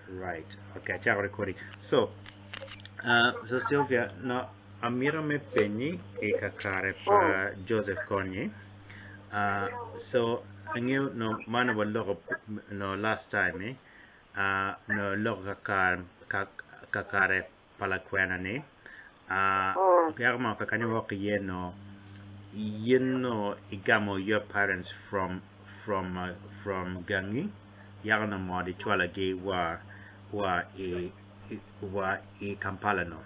Right. Okay, acako recording. So, uh, so Sylvia, no, amito me penyi i kakare pa Joseph Kony. So, angeyo no man waloko no last time ni, no loko kakare kakare pa lakwena ni, yako ma kakany woko iye no, yin no igamo your parents from from from gangi yako no modo icwalogi wa wa i wa i Kampala no.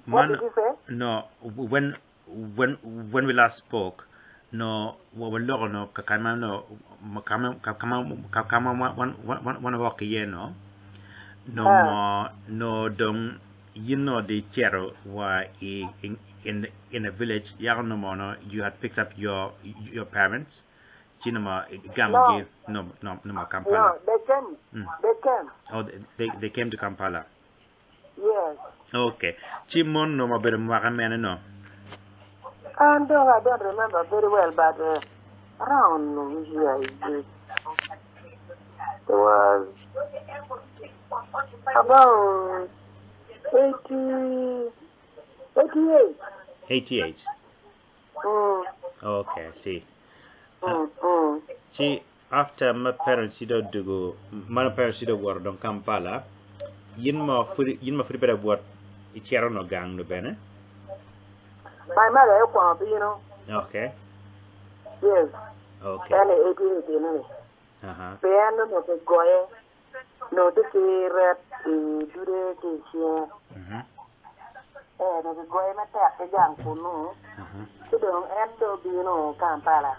What did you say? No, when when when we last spoke, no waloko no kakama no kama kama kama wan wok iye no no mo no dong yin no di cito wa i in in a village yako no mono you had picked up your your parents ci no mo igamo gi no no no mo Kampala. No, they came. They came. Oh, they came to Kampala. Yes. Okay. Ci mon no obedo mwaka mene no? An dong I don't remember very well but around which year is this? It was about 80, 88. 88. Okay, I see. Ci after ma parents ci dong odugo, ma parents ci dong owoto dong Kampala, yin ma pud yin ma pud ibedo abwot icito nongo gang nyo bene? My mother aye okwongo bino. Okay. Yes. Okay. En aye 88 eni. Pien onongo kigoye, onongo tye ki ret i dude ki i cinge. Ee, onongo kigoye matek ki gang kunnu, ci dong en dong obino Kampala.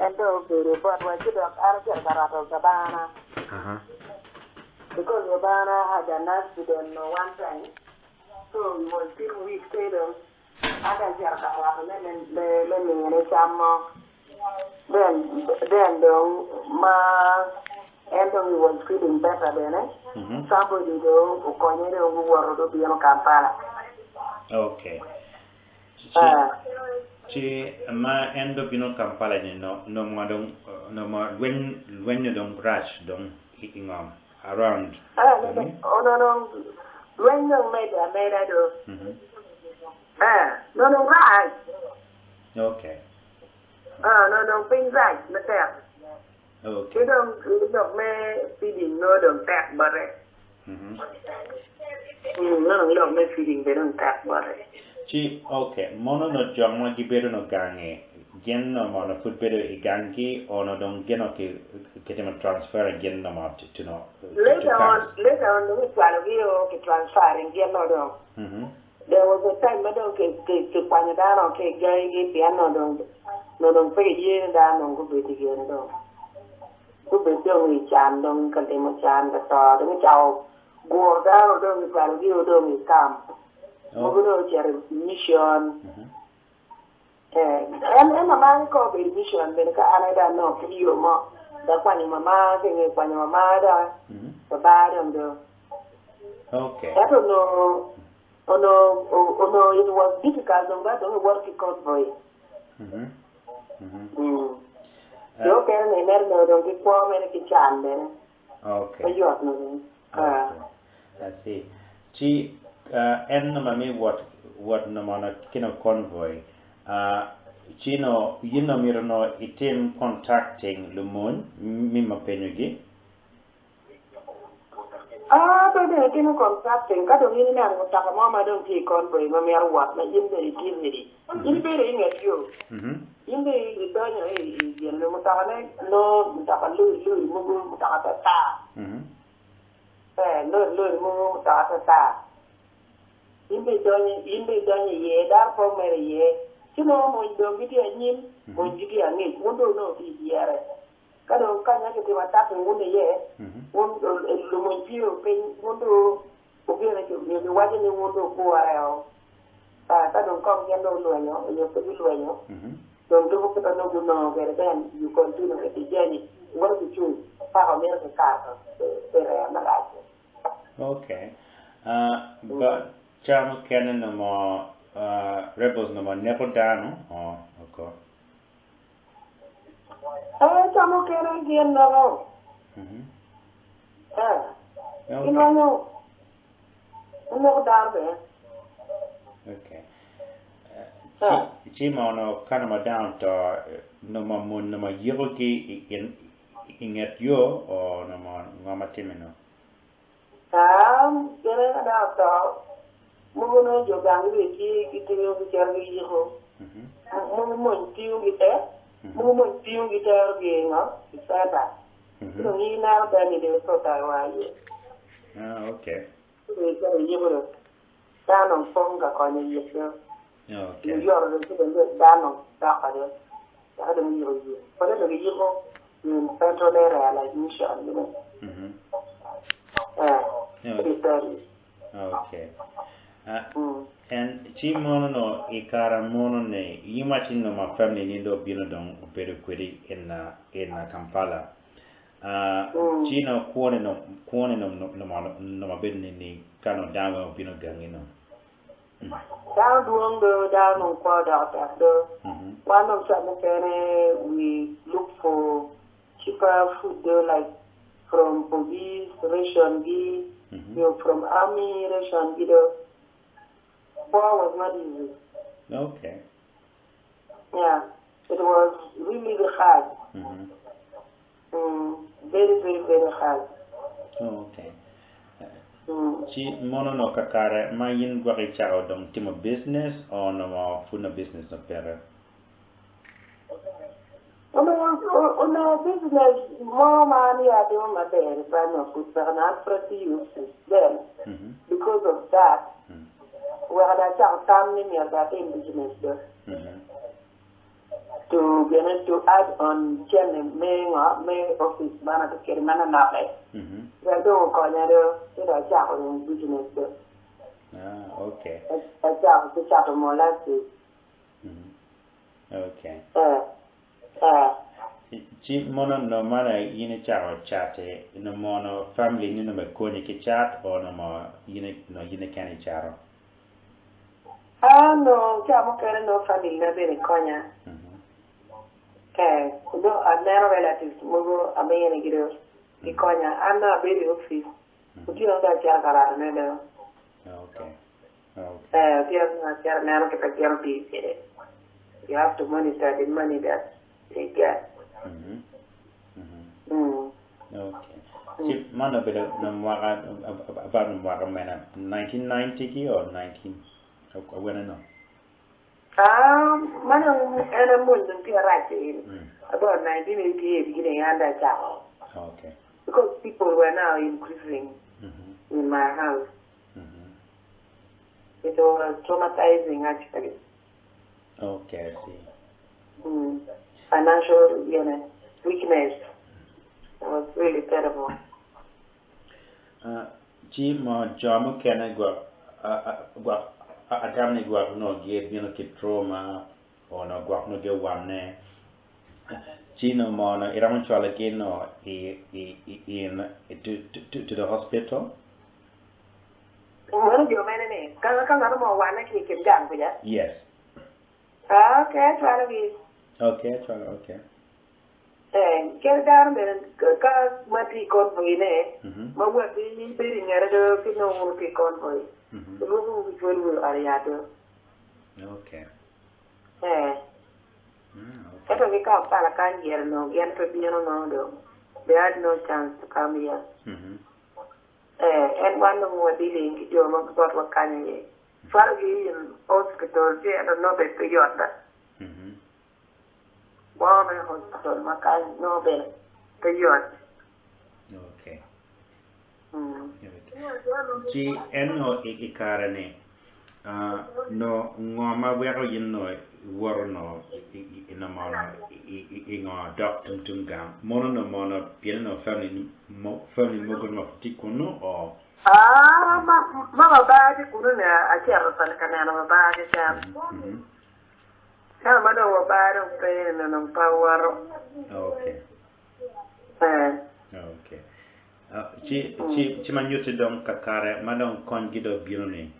En dong obedo botwa ci dok an acito ka roto babana. Because babana had an accident one time, so he was still weak, ci dong an dong acito ka rotone me mine cam mo. Then, then dong ma en dong he was feeling better bene, somebody dong okonye dong guwoto dong obino Kampala. Okay. Ci ma en dong obino Kampala ni nongo dong nongo lweny lweny dong rac dong i ngom around. Onongo lweny dong medde ameda do. Nongo rac. Okay. Nongo dong piny rac matek. Okay. Ki dong lok me feeding nongo dong tek bote. Nongo dong lok me feeding bene dong tek bote. Ci okay, mono no jo ma gibedo no gangi, gin no mono pud bedo i gangi o no dong gin o ki kitimo transfer gin no mo to no to Later on, camps? later on dong icwalo gi o ki transferring gin no dong. There was a time ma dong kikwanyo dano ki i gangigi pien onongo dong pe kiye ni dano dong gubed i gine dong. Gubed dong i can dong ka limo can ka to dong gicako guro dano dong kicwalogi dong i camp. Mogo dong ocito i mission. En mama ka obedo i mission bene ka an aye dong anongo kit yo mo dok kwanyo mama ki nge kwanyo mama doki baba dong do. Okay. Ento onongo onongo onongo it was difficult dong ba dong iwoto ki convoy. Jo okene ni mere onongo dong gikwo mere ki can bene. Okay. Pe yot nongo. Okay. I see. Ci en nongo mi wot wot nongo no kino convoy. Ci no yin no myero no itim contacting lumony mi ma penyo gi. Ah, pe dong itimo contracting ka dong in ineno mutoka mo ma dong tye i convoy ma mito wot ma in bene itye ready. In ibedo i nget yo. In dong idonyo i gin ni mutoka ne nongo mutoka lori lori mogo mutoka te tar. Eh, lori lori mogo mutoka te tar. In dong idonyo in dong idonyo iye, dano pe omere iye. Ci nongo mony dong gitye anyim, mony gitye angec, wun dong onongo tye i dyere. Ka dong kanya kitimo attacking wun iye, wun lumony piro piny, wun dong wugene nyo giwaco ni wun dong wukure o. Ka dong kong gin dong olwenyo nyo pe gulwenyo, dong lubo kit ma nongo gunongo kwede then you continue with the journey, wuwoto ki cung paka wumito ki kato pi rer marac-ci. Okay. But ca mukene nongo rebels nongo neko dano or oko? Chamo kene gin nogo. Inongo ineko dano bene. Okay. Ci mono ka nongo dano oto nongo mon nongo yikogi i nget yo or nongo ngo ma timme no? Gene ka dano oto mogo nongo jo gang bene tye gitingo gicito giyiko mogo mony tingo gi mogo mony tingo gitero gi ngo i center ci dong in ineno bene ni dong oto wa iye. Ah, okay. Ci dong icito iyiko dong dano dong pong ka konyo yik dong. Okay. Luyoto dong ci dong dano dong doko dong eka dong iyiko yik. Pole dong iyiko in central area like mission gini. Eh, Okay. And ci mono no i kare mono ni in iwaci ni ma family ni dong obino dong obedo kwedi in Kampala. Ci no kwone no kwone no no mabedo ni ka no dano weng obino gangi no. Dano dwong do, dano dong kwo odoko tek do. Wan dong ca mukene we look for cheaper food do like from police ration gi nyo from army ration gi do. Kwo was not easy. Okay. Yeah, it was really hard. Very very very hard. Oh, okay. Ci mono no kakare ma in gwok icako dong timo business or nongo pud no business no peke? Onongo business mo ma an aye atimo maber pa nongo pud peke nongo an pud atiyo then because of that oweko dong acako tam ni myero dong atim business do. To gene to add on cente me ngo me office man atye kwede ma nanoke wek dong okonya do ci dong acako dong business do. Ah, okay. Acako ki cato molasses. Okay. Eh, eh. Ci mono no mana in icako cate no mono family ni nongo konyi ki cat or nongo in no in keken icato? Ah nongo ca mukene nongo family na bene konya. Eh, nongo aneno relatives mogo amine gi do gikonya. An nongo abedo i office, otyeno dong acito ka rato ne do. Okay. Okay. Eh, otyeno dong acito aneno kit ma gin otiyo kwede. You have to monitor the money that they get. Okay. Ci man obedo no mwaka about mwaka mene 1990 ki or 19 awene no? Ah, man en amony dong tye arac in. About 1988 gini an dong acako. Okay. Because people were now increasing in my house. It was traumatizing actually. Okay, I see. Financial, you know, weakness was really terrible. Ci mo jo mukene gwok gwok atamo ni gwok nongo gibino ki trauma or nongo gwok nongo giwanne ci nongo mono iromo cwalogi nongo i in to the hospital? Meno jo mene ni ka ka ngat mo owanne ki i kin gang kuca? Yes. Ah, okay, acwalogi. Okay, acwalo, okay. Eh, kit dano bene ka ma tye i convoy ne, ma watti bedo i ngete do ki nongo wun wutye i convoy, kilwongowu kicwalowu i ot yat do. Okay. Eh. Okay. Ento ki Kampala kany gire nongo gin pe bino nongo dong, they had no chance to come here. Eh, en wan dong wa dealing ki jo ma botwa kany aye. Cwalogi in hospital ci ento nongo bene pe yot ba. Kwo me hospital ma kany nongo bene pe yot. Okay. Ci en nongo i kare ni nongo ngo ma weko in nongo iwoto nongo i mono i ngo dok tung tung gang mono nongo mono pien nongo family family mogo nongo pud tye kunu or? Ah, ma ma babaa tye kunu ni acito ka neno babaa keken. Ento ma dong babaa dong pe ni dong pe awoto. Okay. Eh. Okay. Ci ci ci ma nyutti dong kakare ma dong konygi dong obino ni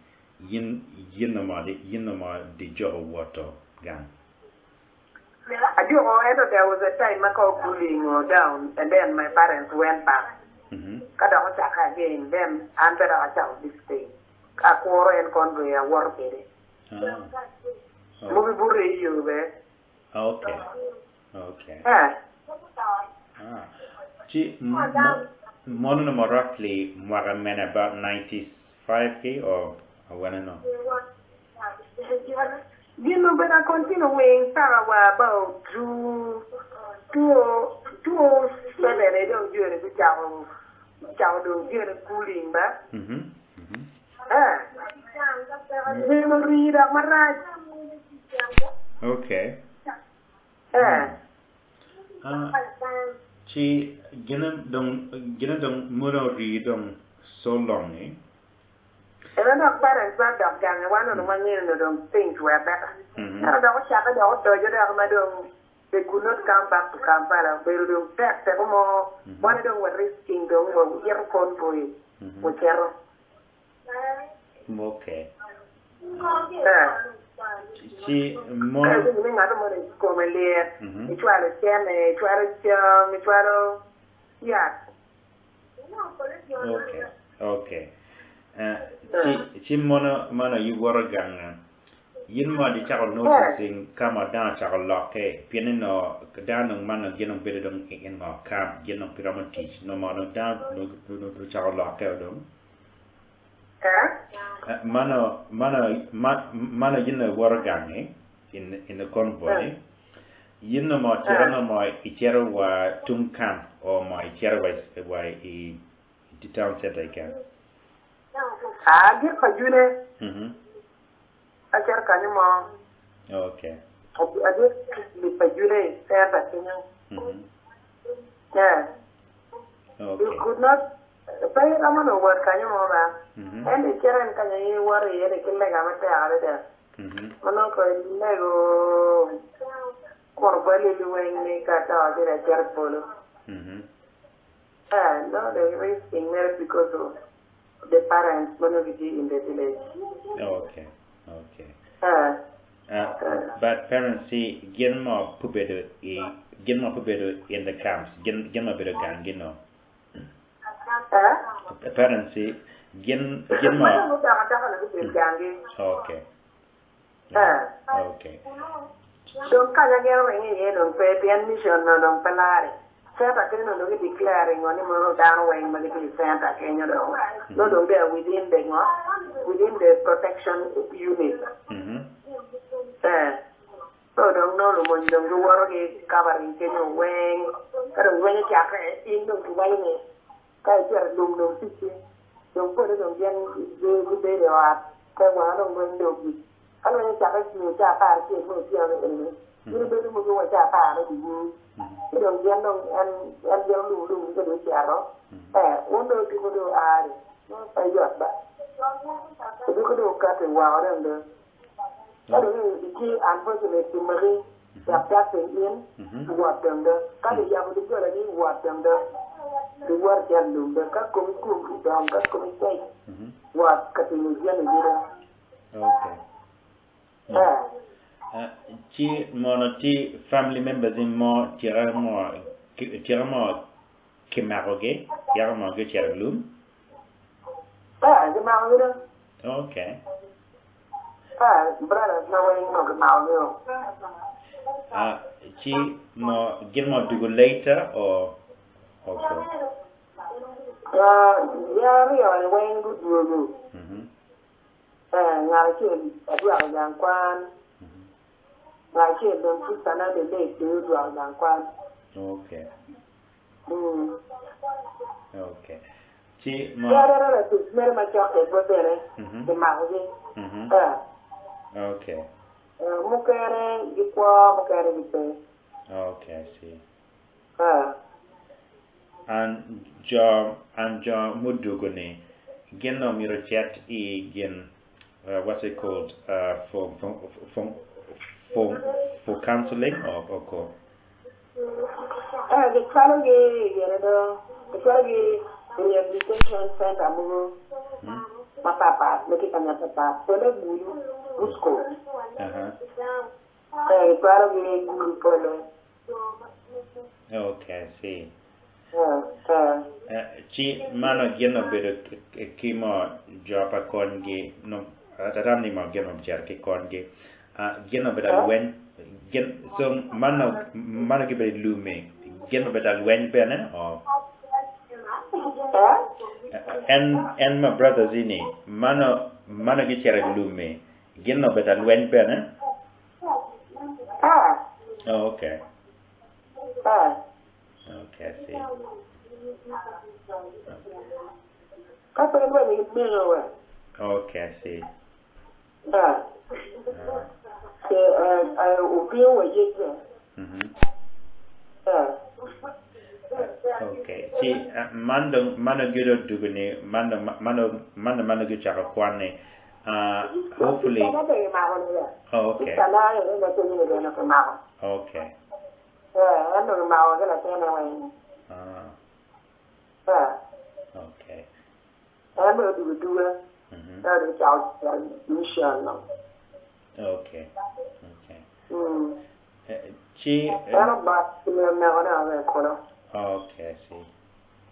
yin yin nongo yin nongo di joko woto gang. Ajuko ento there was a time ma ko cooling o down and then my parents went back. Ka dok ocake again then an bene dok acako visiting. Akuro en convoy awoto kwede. Mogo ibuto i yo be. Okay. Okay. Eh. Ah. Ci mono no roughly mwaka mene about 95 ki or awene no? Gin obedo a continue wing paka wa about 2:07 aye dong joni gucako cako dong joni cooling ba. Eh. Gin orii dok marac. Okay. Eh. Ah, ci gin dong gin dong mono orii dong so long eh? Ento dok parents ba dok gange wan onongo wangeyo ni dong things were better. Ento dok ocakke dok odoco dok ma dong they could not come back to Kampala. Obedo dong tek teko mo wan dong wa risking dong wa ito convoy wa cito. Okay. Eh. Ci Ka mono iwinyo ni ngat moni kome lyet, icwalo cene, icwalo cam, icwalo yat. Okay. Okay. Ci ci mono mono iwoto ganga yin mo di cako noticing ka ma dano ocako lokke pien ni no dano dong man dong gin dong bedo dong in ngo camp gin dong pe romo tic no mo dong dano ocako lokke o dong Eh? Mano mano mano yin iwoto gangi in the convoy yin no mo cito no mo icito wa tung camp or mo icito wa i town center keken? Ah, gin pa june. Acito kanyo mo. Okay. Agik pa june i center kenyo. Yeah. Okay. You could not pe iromo nongo wot kanyo mo ba. Ento icito en kanyo in iwoto iye ni ki lega matek adada. Ma nongo kono ilego kun ogwali liweng ni ka ato ci dong acito i polo. Yeah, no, they risking mere because of the parents ma nongo gitye in the village. Okay. Okay. Yeah. But parents see gin mo pe obedo i gin mo pe obedo in the camps gin gin mo obedo gang gin no. Eh? Parents see gin gin mo. Ma dong gudok adoka ni gubedo gangi. Okay. Eh. Okay. Dong kanya gin oringo iye dong pe pien mission no dong pe lare. Center kenyo dong i declaring ngo ni mono dano weng ma gitye i center kenyo dong no dong they are within the ngo within the protection unit. Eh. So dong no lumony dong giwoto ki covering kenyo weng ka dong lweny ocakke in dong kiwaco ni ka icito i lum dong ticci dong pole dong gin gibedo i ot pe wanga dong lweny dong ogik. Ka lweny ocakke i ceng ca 11 me otyeno ni eni, gin obedo mogo wa ca 10 me dyewor, ci dong gin dong en en gin olung lung gi ka dong ocito, ee, wun dong odiko dong oa ni, nongo pe yot ba, odiko dong okati woko dong do. Ka dong itye unfortunate kimaki wek dusting in, wot dong do. Ka kiyabo doggola ni wot dong do, iwot icito i lum do, ka komi kum dong, ka komi kec, wot ka timo jami gi do. Okay. Ci mono ti family members in mo tika mo tika mo kimako gi yako mo gi ocito i lum? Eh, kimako gi do. Okay. Eh, brothers na weng no kimako gi o. Ah, ci mo gin mo dugo later or okay? Ah, gin aryo ni weng gudwogo. Eh, ngat acel adwoko i gang kwan, ngat acel dong sister na the late bene odwoko i gang kwan. Okay. Okay. Ci ma. Ki other relatives mere macok kedwa bene kimakogi. Eh. Okay. Mukene gikwo, mukene gipe. Okay, I see. Eh. And jo and jo mudugo ni gin omyero ocit i gin what's it called for for for for for counseling or or ko? Eh, gicwalogi i gine do, gicwalogi i rehabilitation center mogo mapatpat ma tye ka ngete pat, pole Gulu, Busco. Eh, gicwalogi Gulu pole. Okay, I see. Ci mano gin obedo ki mo jo pa konygi no atam ni mo gin ocito ki konygi gin obedo alweny gin so mano mano gibedo i lumi gin obedo alweny bene or en en ma brothers ini mano mano gicito i lumi gin obedo alweny bene oh okay Okay, I see. Ka pe lweny gi mego we. Okay, I see. Ah. Ke eh opio wa yece. Mhm. Ah. Okay. Ci man dong man ogido dugu ni man dong man man man ogi cako kwan ni hopefully. Sana be mako ni ya. Oh, okay. Sana aye ne te ni be no ke mako. Okay. Eh, en dong mako ki latine weng. Ah. Eh. Okay. En bene odugo duga. En dong ocako mission no. Okay. Okay. Mm. Ci En obat ki mego ne awe kuno. Okay, I see.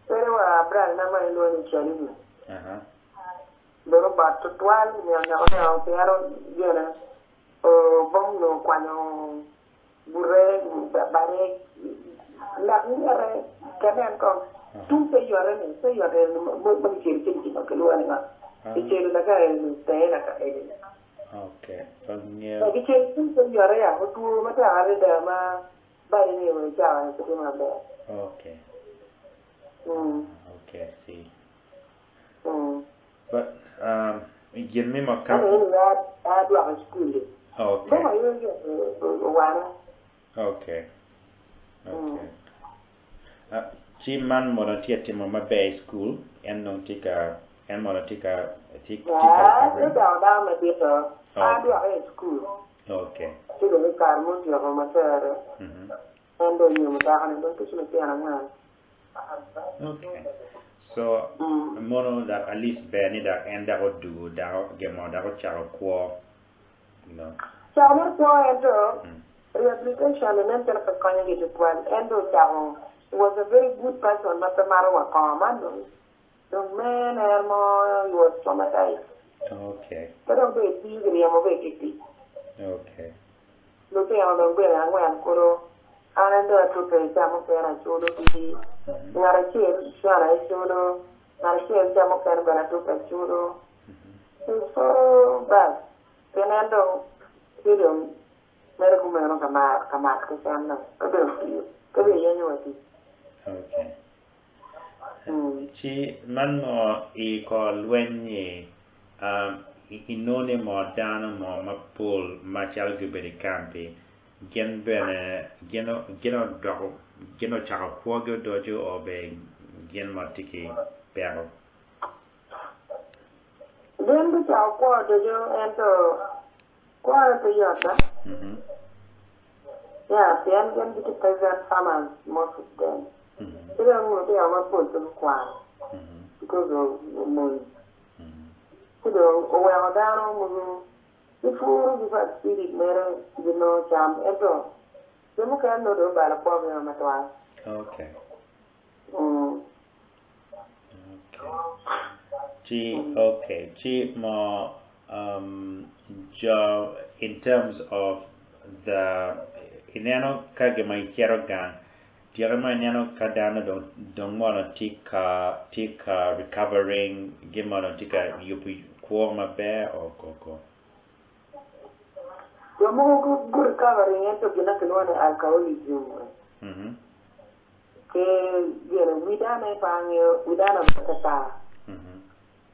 Kede wa brother na ma iluongo ni Chalini. Uh-huh. Bene obat tutwal ki mego ne awe pien gene bom no okwanyo bute bade lak ngete kenen kong tung pe yote ni pe yote ma kicelo ceng ceng ma kilwongo ni ngo kicelo laka eni tenge laka eni Okay. Angeyo. Kicelo tung pe yote ya otwo matek adada ma bade ni wa icawa ni pe tye maber. Okay. Mm. Okay, I see. Mm. But gin mi ma ka Ento in a dwoko i cukul li. Okay. Boma yo owane. Okay. Okay. Ci man mono tye timo maber i cukul en dong tye ka en mono tye ka tye ka Ah, recovering. odoko dano madito. A Okay. dwoke i cukul. Okay. Ci dong i kare mutyeko matere. En dong onyomo dakone dong tye ki lutino angwen. Okay. So mono dok at least ber ni dok en dok odugo dok gin mo dok ocako kwo. You know. Cako me kwo ento rehabilitation ni nen calo pe konyogi tutwal. En dong ocako he was a very good person ma pe mato wa kongo man dong dong me ner mo he was traumatized. Okay. Pe dong be etiyo kiryemo be ki tic. Okay. Lutino dong bene angwen kulu an en dong atute i ca mukene aculo pigi. Ngat acel cwana aye culo, ngat acel ca mukene bene atute aculo. It's so bad pien en dong tye dong mere kumeno ka mat keken dong pe bene otiyo pe bene yenyo wa tic. Okay. Ci man mo i kor lweny-nyi inone mo dano mo mapol macalo gubedo i kampi gin bene gin odoko gin ocako kwogi odoco o be gin mo tye ki peko? Gin gucako kwo odoco ento kwone pe yot ba. Yeah, pien gin gitye peasant farmers most of them. Ci dong lutino mapol pe gukwano because of mony. Ci dong oweko dano mogo gipuro gi pa spirit mere ginongo cam ento jo mukene nongo dong obalo kwogi matwal. Okay. Okay. Ci okay, ci mo jo in terms of the ineno ka gin ma icito gang tyeke ma ineno ka dano dong dong mono tye ka tye ka recovering gin mono tye ka yubo kwo maber or koko? Jo mogo gu recovering ento gin ma kilwongo ni alcoholism Ki gire wi dano aye pe angeyo, wi dano aye pe par.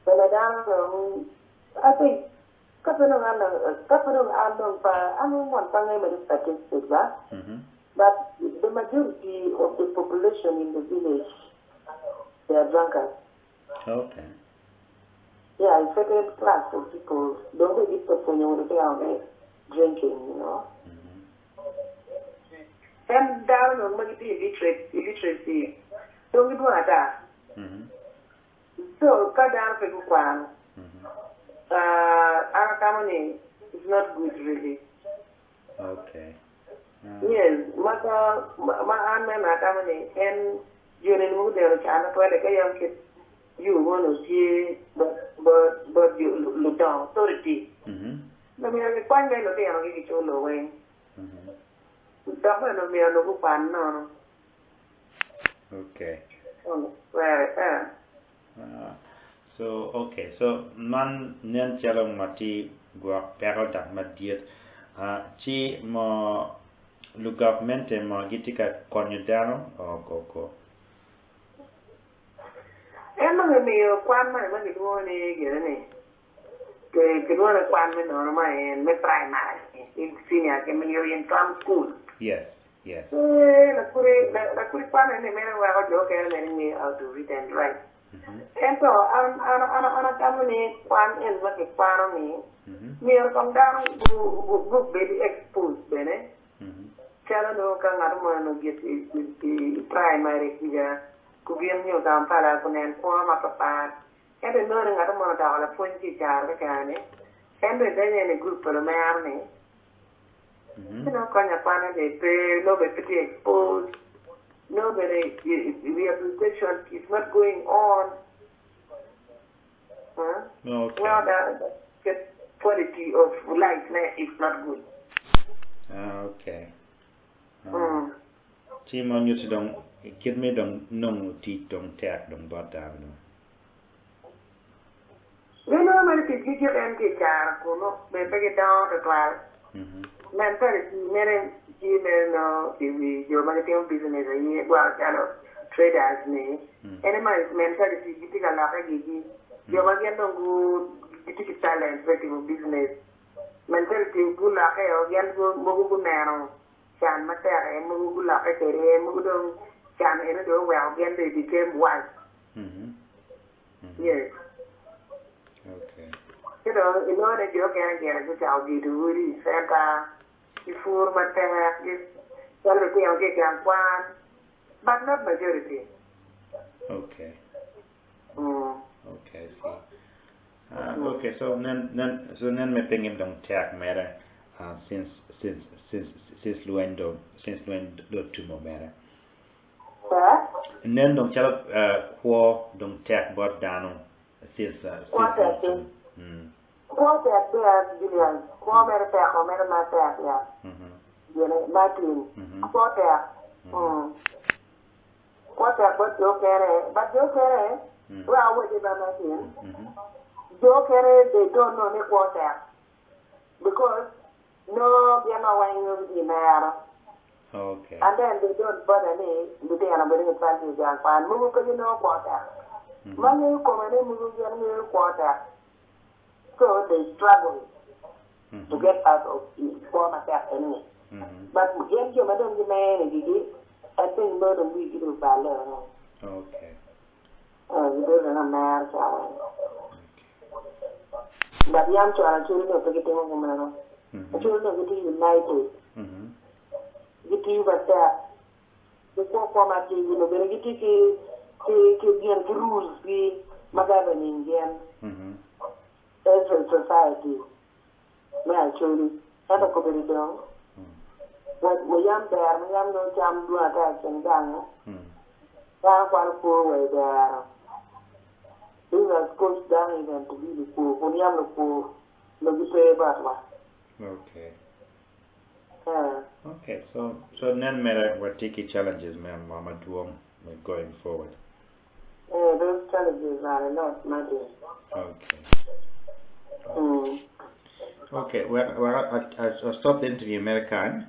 Bene dano dong, I think, ka pe dong an ka pe dong an dong pe, an mon pe angeyo mere statistics ba, but the majority of the population in the village they are drunkards. Okay. Yeah, a certain class of people dong be gitye ka pwonyo lutino me drinking, you know. En dano dong ma gitye illiterate, illiteracy dong gidwong ata. So ka dano pe gukwano, an atamo ni it's not good really. Okay. Yes, ma ka ma an meno atamo ni en joni ni mogo deno can matwal ka yam kit yo mono tye bot bot bot ludongo authority myero gikwany mere lutino gi giculo weng dok bene omyero nongo gukwan nono. Okay. Twere eh. So okay, so man nen calo ngati gwok peko dok madit. Ci mo lugavmente mo gitye ka konyo dano oko. En dong emiyo kwan moni ma kilwongo ni gine ni kilwongo ni kwan me nono ma en me primary ki senior kimiyo in some school. Yes. Yes. Lakudi kwan eni mere weko jo okene mere ngeyo how to read and write. Ento an an an an atamo ni kwan eni ma kikwano ni myero kong dano gubed exposed bene calo nongo ka ngat mo onongo git i primary kuca gubin nyo Kampala gunen kwo mapapat ento inongo ni ngat mo odoko lapwony ki i caro kekene ni en dong idonyo en i group pa lumero ni Ci nongo konyo akwana ni pe nongo bene pe tye exposed nongo bene rehabilitation is not going on Okay. Well, the quality of life ne is not good. Ah, okay. Ci ma nyuto dong kit me dong nongo tic dong tek dong bot dano dong. Ginongo mere ticgi gik en ki i caro kunnu bene pe gidongo twatwal. Mentality mere tye mere nongo i wi jo ma gitimo business aye gwoko calo traders ni ene ma mentality gi tye ka lokke gigi. Jo ma gin dong gitye ki talent me timo business mentality gulokke o gin mogo guneno can matek aye mogo gulokke kwede mogo dong can eno dong oweko gin they became wise. Yes. Okay. Ci dong inongo ni jo okene gire gucako gedo odi i centa, gipuro matek, gicwalo lutino ki i gang kwan, but not majority. Okay. Okay, I see. Okay, so nen nen so nen me pinge dong tek mere since since since since lweny do since lweny do tumo mere. Nen dong calo kwo dong tek bot dano since Kwo tek ki. Kwo tek ber Julian. Kwo mere peko mere ma tek ya. Gine Martin. Kwo tek. Kwo tek bot jo okene but jo okene wek awaci ba Martin jo okene they don't know ni kwo tek because Nongo gin ma weng nyo gitye i mero. Okay. And then they don't bother ni lutino bedo ki cwal ki i gang kwan. Mogo pe ginongo kwo tek. Ma ngeyo kome ni mogo gin ngeyo kwo tek. So they struggle to get out of kwo matek eni. But gin jo ma dong gimere ni gigi, I think nongo dong wigi dong oballe o. Okay. Gibedo bene amera ca weng. But yam con Acholi nongo pe gitimo kumeno. Acholi nongo gitye united, gitiyo matek, gikwo kwo matir, nongo bene gitye ki ki gin ki rules gi ma governing gin as a society me Acholi. Ento kobedo dong wa yam ber ma yam nongo cam dwong ata i kin gange, dano kwalo kwo wa i dero. This has caused dano even to be lukwo kun yam lukwo nongo gipe botwa. Okay. Eh. Okay, so so nen mere watye ki challenges me madwong me going forward. Eh, those challenges are a lot, Martin. Okay. Okay, well, well I stop the interview mere kany.